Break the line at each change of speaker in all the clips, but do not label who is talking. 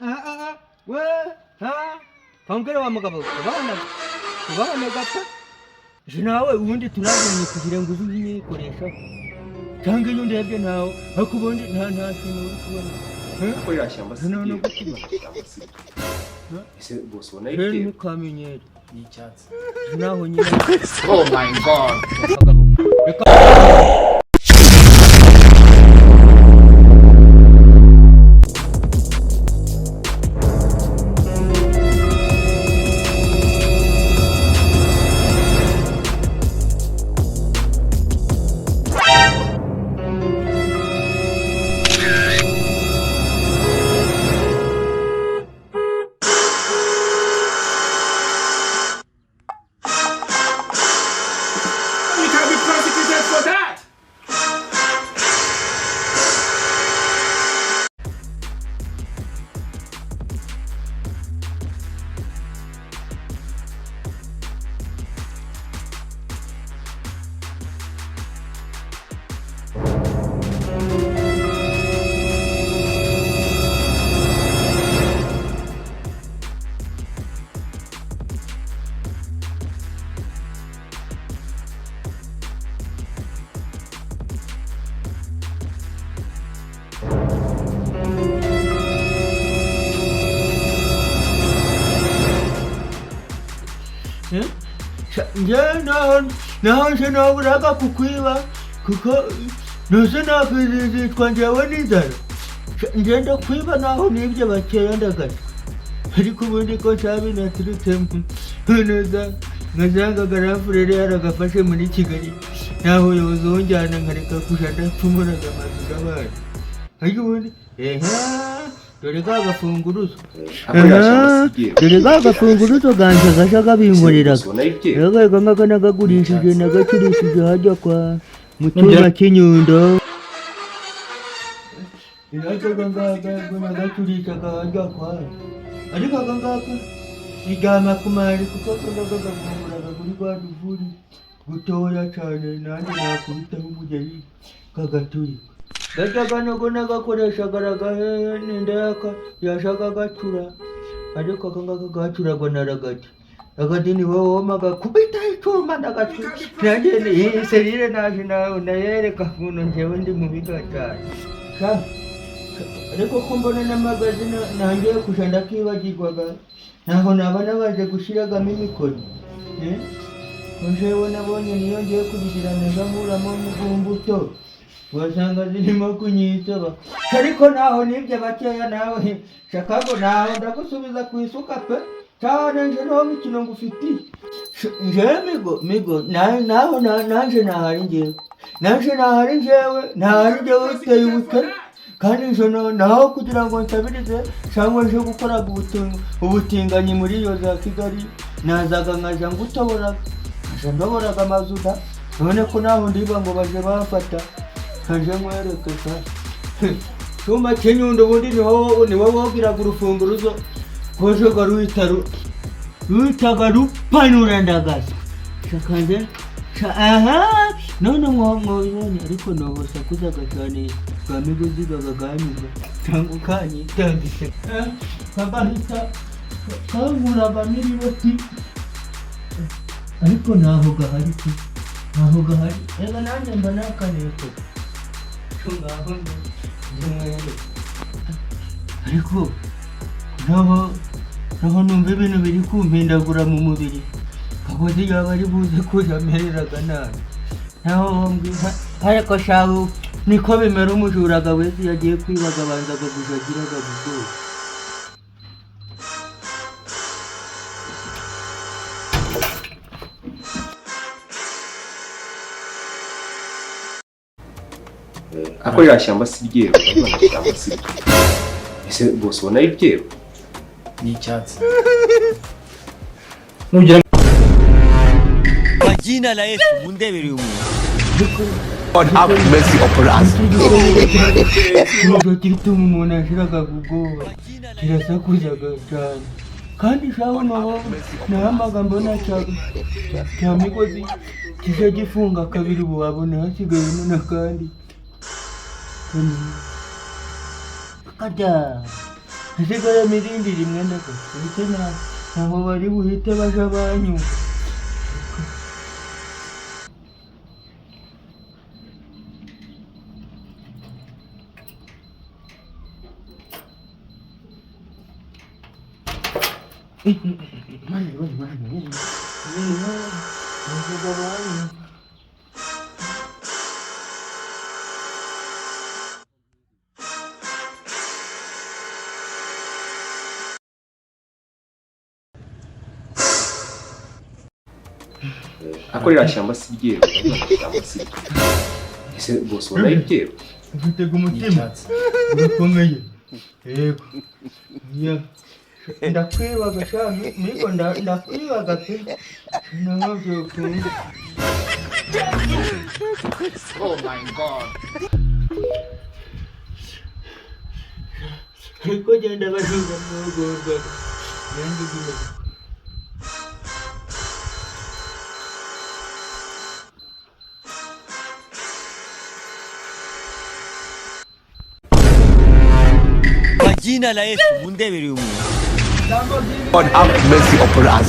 Ah, we ha kambwira wa mugabo ubana ubana gapfa je nawe ubundi turazanye kugira ngo uze unyikoresha cyangwa iyo ndebye ntawe ariko ubundi nta kintu uri kubona.
Ko ririya shyamba si
No, no,
ryeru? Ishyamba si ryeru. Ese bose ubona ari
rero
ryeru?
Ntukamenyere.
Ni icyatsi.
Naho nyine.
Oh my God.
Kagabo reka.
You can be prosecuted for that.
Njye naho nje naburaga kukwiba kuko ntuzi nakwizizitwa njyewe n'inzara. Njye ndakwiba naho nibye bakeya ndagata, ariko ubundi ko nshyabi naturutsemo neza nkasanga garafurere yaragafashe muri Kigali, naho ubuyobozi wunjyana nkareka kuja ndapfumuraga amazu y'abandi, ariko ubundi ehe dore ka gafunguruzo.
Ako ririya shyamba si ryeru.
Dore ka gafunguruzo ganje gasha
Ese
kabinkoreraga.
bose ubona ari ryeru?
Yagaye ngaka nagagurishije, nagacurishije hajya kwa Mutumba Kinyundo. Inajyaga ngaka nagacurishaga hajya kwa, ariko aka ngaka iryama ku mari kuko aka ngaka gafunguraga kuri rwa duvuri gutoya cyane, nanjye nakubitaho umugeri kagaturika. Gajyaga nogo nagakoreshaga ragahehe n'indayaka yashaka gacura, ariko aka ngaka gacuragwa na ragati. Ragati ni wowe womaga kubita icyuma ndagacura nanjye iyi serire naje nawe ndayereka ukuntu njyewe ndi mubi cyane. Sha, ariko ko mbona n'amagazi nangiye kuja ndakibagirwaga, ntaho naba nabaje gushiragamo imikoni. Eh? Ko jewe nabonye niyo ngiye kubigira neza nkuramo mbuto wasanga zirimo kunyitaba, ariko naho nibye bakeya nawe shakago naho ndagusubiza ku isuka pe cyane nje nta mikino ngufitiye. Njewe migo migo naho nanje nahari njyewe, nanje nahari njyewe, nahari njyewe uteye ubukene kandi nje naho kugira ngo nsabirize cyangwa nje gukoraga ubutinganyi muri iyo za Kigali, nazaga nkaja ngutoboraga, nkaja ndoboraga amazu da none ko naho ndiba ngo baje bamfata nkaje nkwereke sa cyuma cy'inyundo. Ubundi ni wowe wogiraga urufunguruzo kojoga ruhita ruhitaga rupanura ndagasa shakanje aha none mwobibonye, ariko nohosakuzaga cyane bwa migozi gagaganyuza cyangwa ukanyitambise kagahita kankuraga n'iriboti, ariko ntaho gahari pe, ntaho gahari. Reka nanjye mba nakaneko ngaho ndimwere, ariko naho numva ibintu biri kumpindagura mu mubiri, kagozi yaba ari buze kuza amereraga nabi naho mbwira, ariko shahu niko bimera, umujuraga wese iyo agiye kwibaga abanzaga kujagiraga ubwoba.
Ako ririya shyamba si ryeru. Urabona ishyamba si ryeru. Ese bose ubona ari ryeru?
Ni icyatsi. Nugera
Kwa jina la Yesu mundebere umuntu.
God have mercy upon us.
Ikibazo gituma umuntu ashiraga ubwoba kirasakuzaga cyane kandi shaho naho nahamaga mbona cya migozi kije gifunga kabiri, ubu wabona hasigayemo n'akandi kanini kajya Hasigaramo irindi rimwe ndagakubite ntaho bari buhite baja banyumva. Bajaga banyumva.
Ako ririya shyamba si ryeru, ishyamba si ryo. Ese bose ubona ari ryeru?
Ufite umutima
n'icyatsi.
urakomeye, yego. Ya, ndakwibaga sha miko, ndakwibaga pe, ntabwo ukunda.
Oh my God.
Ariko genda bahinga mwogorwa, genda uguma.
Kwa jina la Yesu mundebere umuntu.
God have mercy upon us.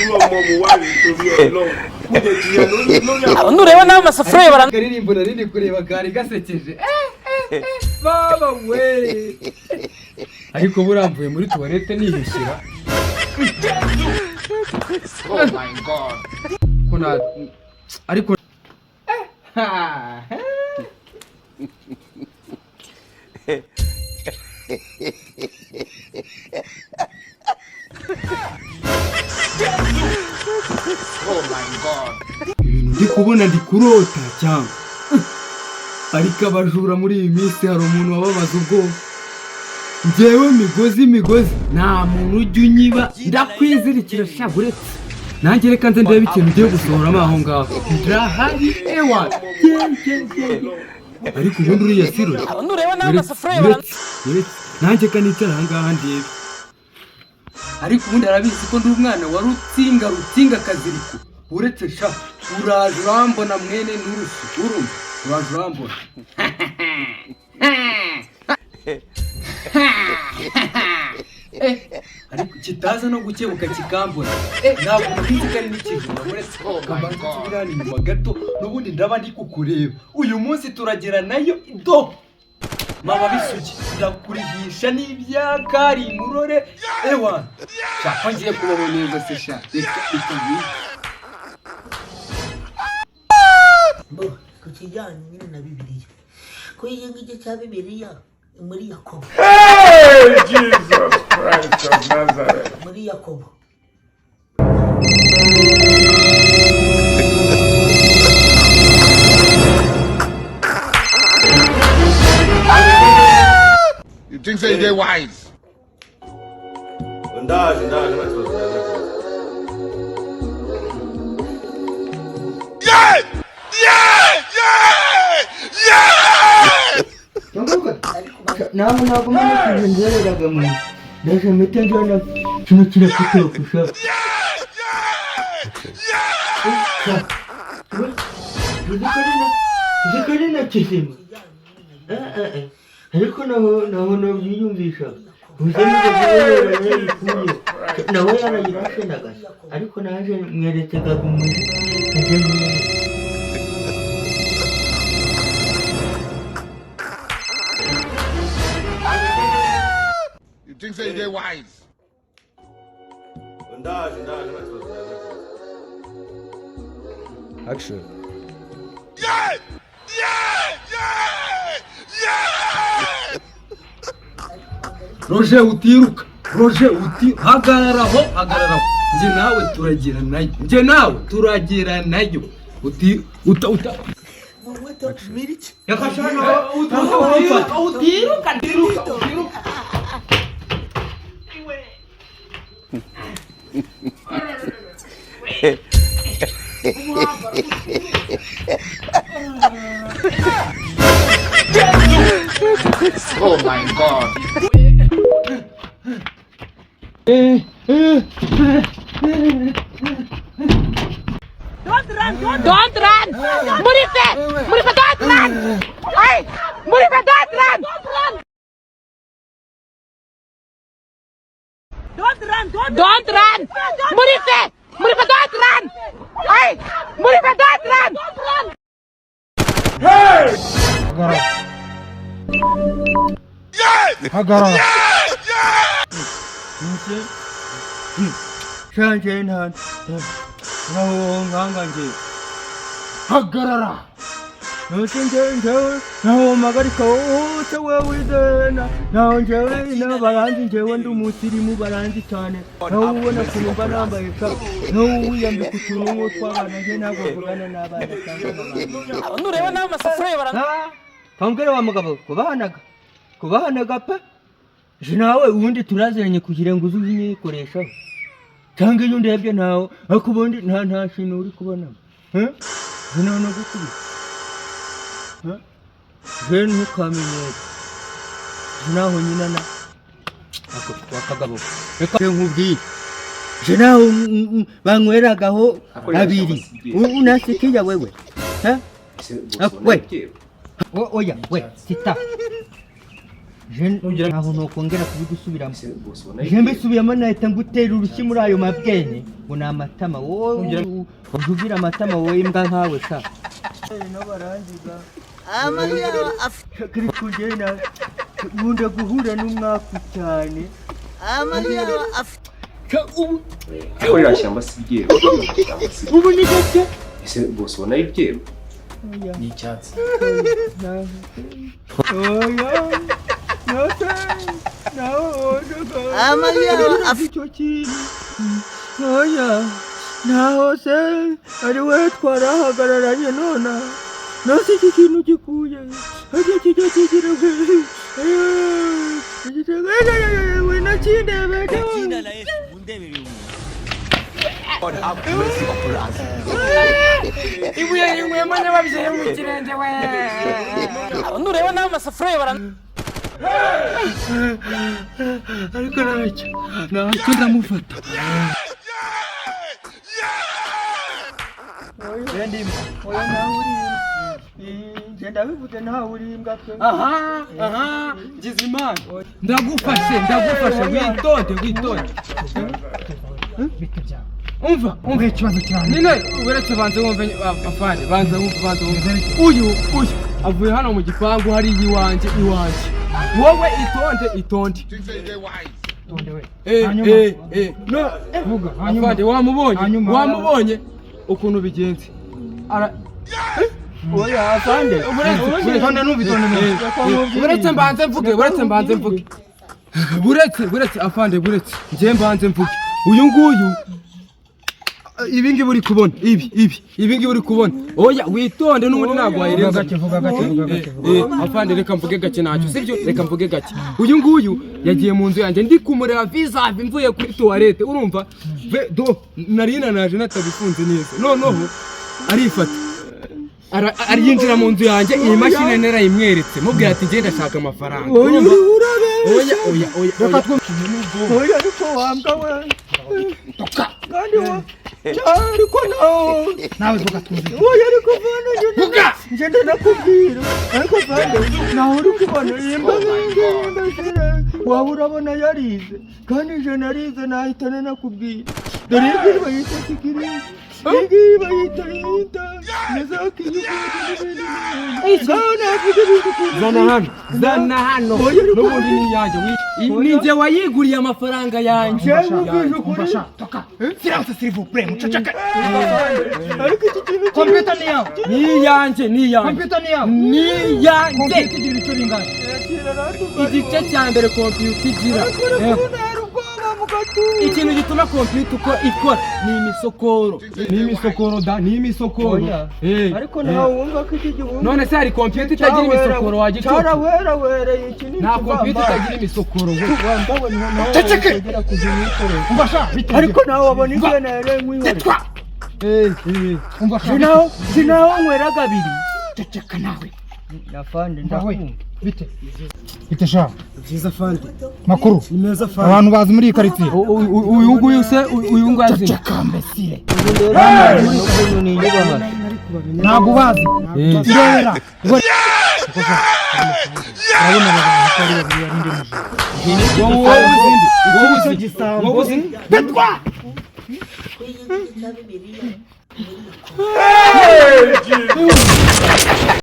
Irú ọmọ mo wá rèé torí Ọlọ́run. Mo jẹ jìyà lórí lórí àwọn.
Nureba n'aho amasafuriya bara
Akaririmbo nari ndi kureba kari gasekeje. Baba we, ariko buramvuye muri tuwarete nihishira.
Oh my God.
Ko na ariko ha.
Oh my God.
Ibintu ndi kubona, ndi kurota cyangwa? Ariko abajura muri iyi minsi, hari umuntu wababaza ubwoba. Njyewe migozi migozi, nta muntu ujya unyiba, ndakwizirikira sha. Buretse nanjye reka nze ndebe ikintu ugiye gusohoramo aho ngaho, ndahari ewa. Ye, ye, ye, ye. Ariko ubundi uriya siro
Nureba n'aho amasafuriya bara
uretse uretse nanjye ka nicara aha ngaha ndebe. Ariko ubundi arabizi ko ndi umwana wa Rutsinga, Rutsinga akaziriko. Uretse sha, uraje urambona mwene nturusu, urumva uraje urambona. Ariko kitaza no gukebuka kikambona. Ntabwo nabizi ko ari n'ikijura. Uretse kabanza nsubire hano inyuma gato, n'ubundi ndaba ndi kukureba. Uyu munsi turagera nayo do mama bisuki, ndakurihisha n'ibyakari murore ewa. Shaka ngiye kubaho neza se sha, reka reka.
Bo ku kijyanye nyine na Bibiliya, ko iki ngiki cya Bibiliya muri Yakobo.
Jesus Christ of Nazareth.
Muri Yakobo.
You think say they wise?
Ndaje, ndaje, nta kibazo, ndaje, nta kibazo.
Yeah! Yeah! Yeah! Yeah!
Ntabwo naguma no nzereraga mu nzu, ndaje mpite njyana kino kirakutopusha. Uzi ko ari na kizima? Ariko naho naho nabyiyumvishaga gusa nibwo yarayikuye, nawe yarayirashenaga, ariko naje mwerekezaga umuji ajya mu
You think say they wise?
Ndaje, ndaje, nta kibazo, ndaje, nta kibazo.
Action.
Yeah! Yeah! Yeah! Yeah!
Roje, utiruka Roje, uti hagararaho, hagararaho. Njye nawe turagira nayo, njye nawe turagira nayo, uti uta uta
Miliki.
Utiruka, utiruka, utiruka, utiruka.
Oh my God.
Don't run! Murife! Murife, don't run! Hey! Murife, don't run! Don't run. Murife. Murife, don't run. Hey, Murife, don't run.
Hagarara. Hagarara.
Shanje nta ntaho nkanga nje.
Hagarara.
Nose nje njewe ntaho mpagarika wose wewe izena ntaho njewe na baranzi njewe ndi umusirimu baranzi cyane ntaho ubona ukuntu mba nambaye ka ntaho wiyambika utuntu nk'utw'abana nje ntabwo mvugana n'abana cyangwa n'abantu.
Nureba n'amasafuriya bara.
Kambwira wa mugabo kubahanaga pe je nawe ubundi turaziranye kugira ngo uze unyikoreshaho cyangwa iyo ndebye ntawe ariko ubundi nta kintu uri kubonamo je nawe nagukubita je ntukamenyere je naho nyina na ako wakagabo reka nkubwire je naho banyweragaho abiri unasikiya wewe we oya we sita je ntaho nokongera kubigusubiramo je mbisubiyemo nahita ngutera urushyi muri ayo mabwene ngo ni amatama wowe ujya amatama wowe imbwa nkawe sa nkunda guhura n'umwaku cyane.
Ariko ririya shyamba si ryeru.
Ubu ni gake.
Ese bose ubona ari ryeru?
Ni icyatsi.
Icyo kintu oya ntaho se ari we twarahagararanye nona nose iki kintu gikuye ariko kijya kigira we nakindebe.
Ibuye rinywemo nyababyeyi mu kirenge we. Nureba n'amasafuriya bara.
Ariko ntacyo ndamufata. Oya nawe uri imbwa ndabivuze ntawe uri imbwa pe.
Aha aha ngize Imana ndagufashe witonde umva umva
ikibazo cyane
nyine uretse banze wumve afande banze wumve uyu avuye hano mu gipangu hariya iwanjye wowe itonde no
vuga hanyuma
afande wamubonye ukuntu bigenze
oya afande
itonde numva itonde
uretse mbanze mvuge buretse afande buretse njye mbanze mvuge uyu nguyu ibi ngibi uri kubona ibi ngibi uri kubona oya witonde n'ubundi ntabwo wayirenza.
Vuga gake
afande reka mvuge gake ntacyo sibyo reka mvuge gake uyu nguyu yagiye mu nzu yanjye ndi kumureba vizavi mvuye kuri tuwarete urumva do nari nanaje natabifunze neza noneho arifata arinjira mu nzu yanjye iyi mashini narayimweretse mubwira ati genda ashaka amafaranga.
Oya
oya oya oya
oya ariko wambwa we kandi wa ariko nawe
vuga twumve.
Oya ariko vana ngenda nakubwira ariko vana nawe uri kubona imbwa nk'iyi waba urabona yarize kandi nje narize nahita nakubwira dore iyi ngiyi bayita sikirizi iyi ngiyi bayita yita
Zana hano n'ubundi ni iyanjye ninjye wayiguriye amafaranga yanjye.
Silence s'il vous plaît muceceke.
Ariko iki kintu
Computer ni yawe.
Ni iyanjye ni iyanjye.
Computer ni yawe.
Ni iyanjye.
Computer igira ibice bingahe?
Igice cya mbere computer igira. Ikintu gituma computer uko ikora ni imisokoro. Ni imisokoro da, ni imisokoro.
Ariko nawe wumva ko iki gihumbi.
None se hari computer itagira imisokoro wagicucu?
Cyarawereye iki ni.
Nta computer itagira imisokoro we.
Ceceke. Ariko nawe wabona ibyo nere nkwihore.
Umva sha.
Sinaho nywera kabiri.
Ceceka nawe.
Nafande ndakumva.
Bite? Bite sha.
Byiza fandi.
Makuru.
Ni meza fandi.
Abantu bazi muri iyi quartier.
Uyu nguyu se uyu nguyu azi.
Ceceka mbesire. Ntabwo ubazi. Irebera. Urabona aba bantu ko ari babiri ari ndi mujura.
Wowe uzindi. Wowe
Icyo
uzi.
gisambo.
Wowe uzi. Betwa.
Kuri iki ngiki cya Bibiliya muri
Hey, Jesus.